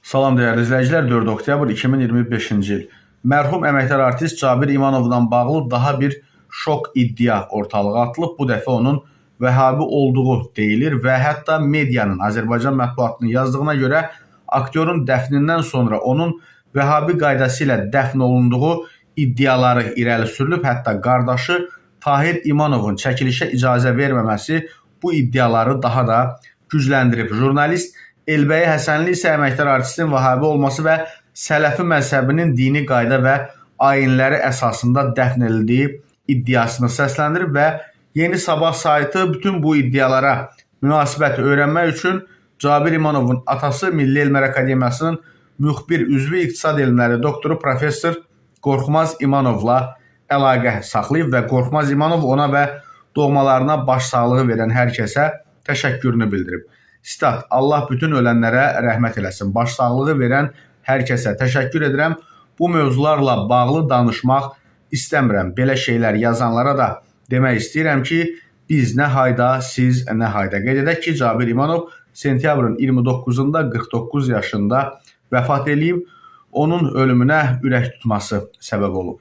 Salam dəyərli izləyicilər, 4 oktyabr 2025-ci il. Mərhum əməkdar artist Cabir İmanovla bağlı daha bir şok iddia ortalığa atılıb. Bu dəfə onun Vəhabi olduğu deyilir və hətta medianın, Azərbaycan mətbuatının yazdığına görə aktyorun dəfnindən sonra onun Vəhabi qaydası ilə dəfn olunduğu iddiaları irəli sürülüb. Hətta qardaşı Tahir İmanovun çəkilişə icazə verməməsi bu iddiaları daha da gücləndirib. Jurnalist Elbəyi Həsənli isə əməkdar artistin Vəhabi olması və Sələfi məzhəbinin dini qayda və ayinləri əsasında dəfn edildiyi iddiasını səsləndirib və Yeni Sabah saytı bütün bu iddialara münasibət öyrənmək üçün Cabir İmanovun atası Milli Elmlər Akademiyasının müxbir üzvü, iqtisad elmləri doktoru professor Qorxmaz İmanovla əlaqə saxlayıb və Qorxmaz İmanov ona və doğmalarına başsağlığı verən hər kəsə təşəkkürünü bildirib. Sitat: Allah bütün ölənlərə rəhmət eləsin. Başsağlığı verən hər kəsə təşəkkür edirəm. Bu mövzularla bağlı danışmaq istəmirəm. Belə şeylər yazanlara da demək istəyirəm ki, biz nə hayda, siz nə hayda. Qeyd edək ki, Cabir İmanov sentyabrın 29-da 49 yaşında vəfat eləyib. Onun ölümünə ürək tutması səbəb olub.